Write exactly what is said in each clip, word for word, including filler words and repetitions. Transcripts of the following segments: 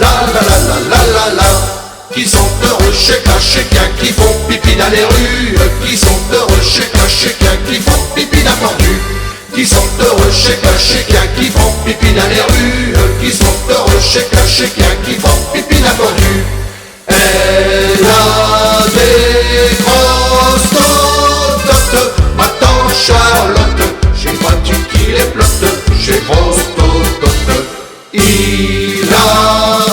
la la la la la la la. Qui sont heureux chez cachés qui font pipi dans les rues, qui sont heureux chez cachés qui font pipi n'importe où. Qui sont heureux chez cachés qui font pipi dans les rues, qui sont heureux chez cachés qui font pipi n'importe où. Elle a des grosses tototes, ma tante Charlotte, j'ai pas dit qu'il est plotte, j'ai grosses tototes. Il a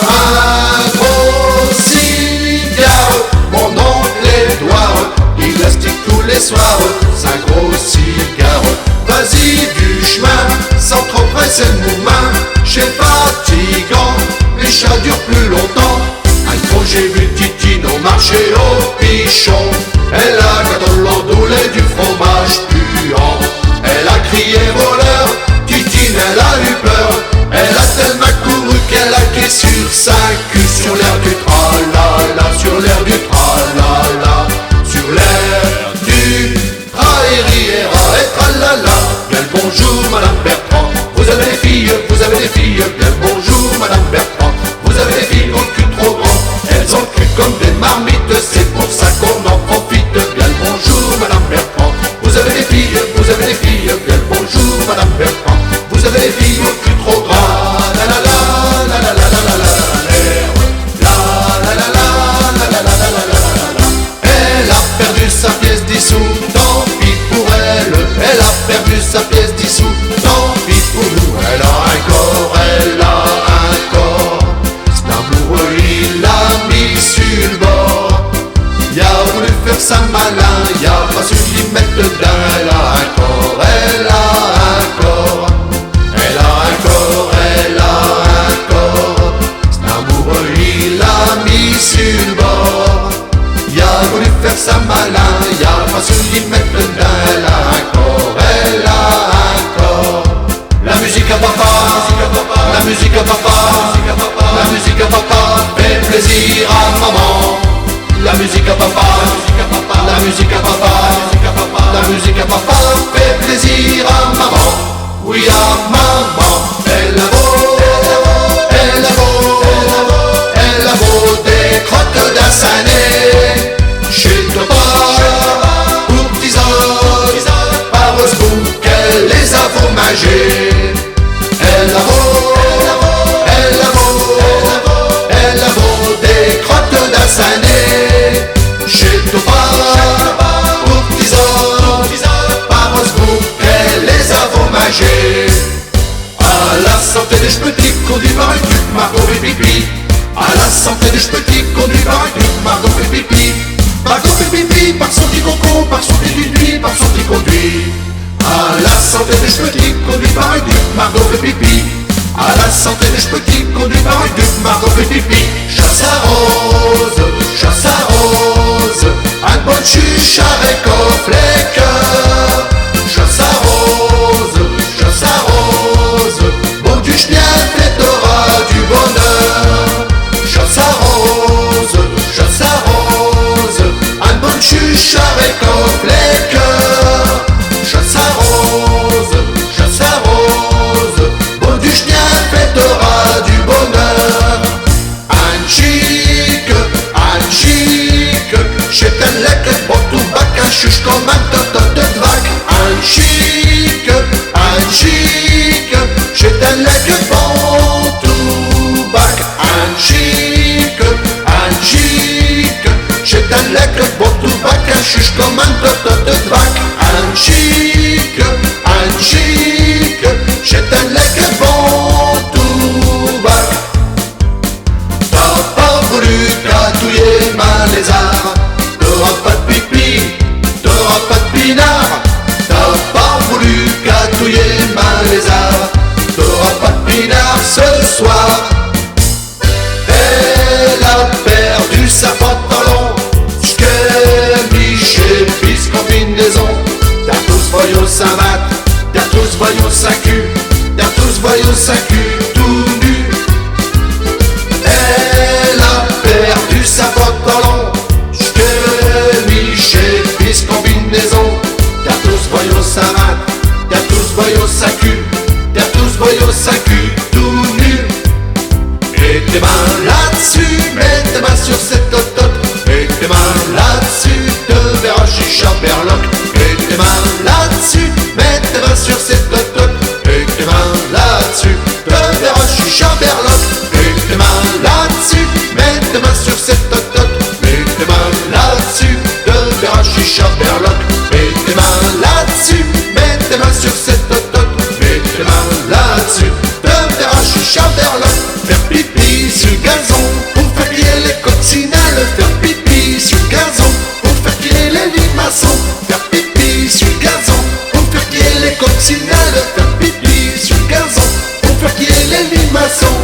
un gros cigare, mon oncle Édouard, il astique tous les soirs, c'est un gros cigare. Vas-y du chemin, sans trop presser le mouvement, c'est fatigant, mais ça dure plus longtemps. Un jour j'ai vu Titine au marché au Pichon. Elle a gâté l'andouille et du fromage puant. Elle a crié voleur, Titine, elle a eu peur. Elle a tellement couru qu'elle a crié sur sa queue, sur l'air du tralala, sur l'air du tralala, sur l'air du traériera et tralala. Bien le bonjour, Madame Bertrand. Vous avez des filles, vous avez des filles. Bien le bonjour, Madame Bertrand. Vous avez des filles au cul trop grand. Elles ont le cul comme des marmites, c'est pour ça qu'on en profite. Bien le bonjour, Madame Bertrand. Vous avez des filles, vous avez des filles. Bien le bonjour, Madame Bertrand. Vous avez des filles au cul trop grand. La la la, la la la la la la la la. La la la la, la la la la la la la. Elle a perdu sa pièce dix sous, tant pis pour elle. Elle a perdu sa pièce dix sous, tant pis pour nous. Elle a un corps, elle a un corps. Cet amoureux, il l'a mis sur le bord. Il a voulu faire sa malin, il a pas su l'y mettre dedans. Elle a un corps, elle a un corps. Elle a un corps, elle a un corps. Cet amoureux, il l'a mis sur le bord. Il a voulu faire sa malin, il a pas su l'y mettre dedans. Elle a un corps, elle a un corps. La musique à papa, la musique à papa, la musique à papa fait plaisir à maman. La musique à papa, la musique à papa, la musique à papa fait plaisir à maman. Oui, à maman, elle a beau, elle a beau, elle a beau des crottes d'assané. Chez papa, pour dix ans, par ce bout qu'elle les a Cha récauffe les cœurs. Cha s'arrose, cha s'arrose. Bon du ch'nien fêtera du bonheur. Cha s'arrose, cha s'arrose. Un bon chuche cha récauffe les cœurs. Cha s'arrose, cha s'arrose. Bon du ch'nien fêtera du bonheur. Un chic, un chic, ch'est un lèque bon toubac, un chuche comme un totot de vaque. Un chic, un chic, ch'est un lèque bon toubac. Un chic, un chic, ch'est un lèque bon toubac, un chuche comme un totot de vaque. Un chic, un chic, ch'est un lèque bon toubac. T'as pas voulu gratouiller min lézard, t'auras pas d'pipi, t'auras pas d'pinard. T'as pas voulu gratouiller min lézard, t'auras pas d'pinard ce soir. Elle a perdu sin pantalon, ch'que mi ch'est pis combinaison. T'as tous voyou sin vinte, t'as tous voyou sin cul, t'as tous voyou sin cul tout nu. Elle a perdu sin pantalon, ch'que mi ch'est pis combinaison. T'as tous voyou sin vinte, t'as tous voyou sin cul, t'as tous voyou sin cul tout nu. Mets tes mains là-d'sus, mets tes mains sur ses tototes. Mets tes mains là-d'sus, te verras chuche berloque. Mets tes mains là-d'sus, mets tes mains sur ses tototes. Mets tes mains là-d'sus, te verras chuche berloque. Mets tes mains là-d'sus, mets tes mains sur ses tototes. Mets tes mains là-d'sus, te verras chuche berloque. Mets tes mains là-d'sus, mets tes mains sur ses tototes. Mets tes mains là-d'sus, te verras chuche berloque. Faire pipi sur gazon, pour faire plier les coccinelles. Faire pipi sur gazon, pour faire plier les limaçons. Faire pipi sur gazon, pour faire plier les coccinelles. Faire pipi sur gazon, pour faire plier les limaçons.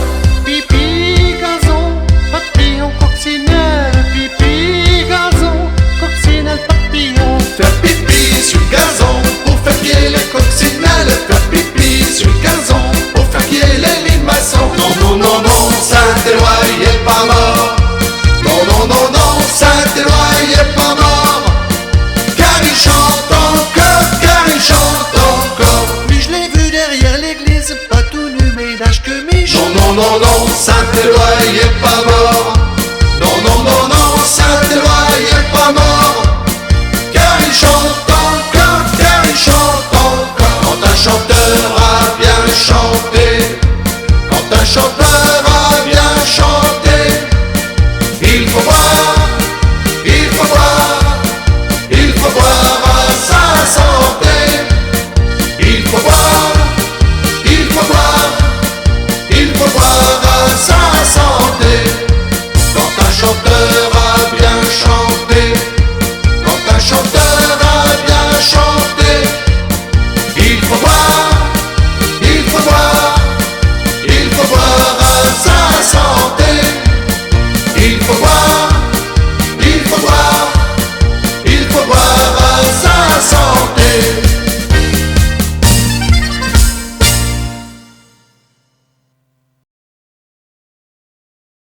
Pipi, gazon, papillon, coccinelle. Pipi, gazon, coccinelle, papillon. Faire pipi sur gazon, pour faire plier les coccinelles. Faire pipi sur gazon, pour faire plier les limaçons. Non, non, non, non, Saint-Éloi, il est pas mort. Non, non, non, non, Saint-Éloi, il est pas mort. Car il chante encore, car il chante encore. Mais je l'ai vu derrière l'église, pas tout nu, mais d'âge que mi. Non, non, non, non, Saint-Éloi, il est pas mort. Non, non, non, non, Saint-Éloi, il est pas mort. Car il chante encore, car il chante encore. Quand un chanteur a bien chanté, quand un chanteur a bien chanté, il faut voir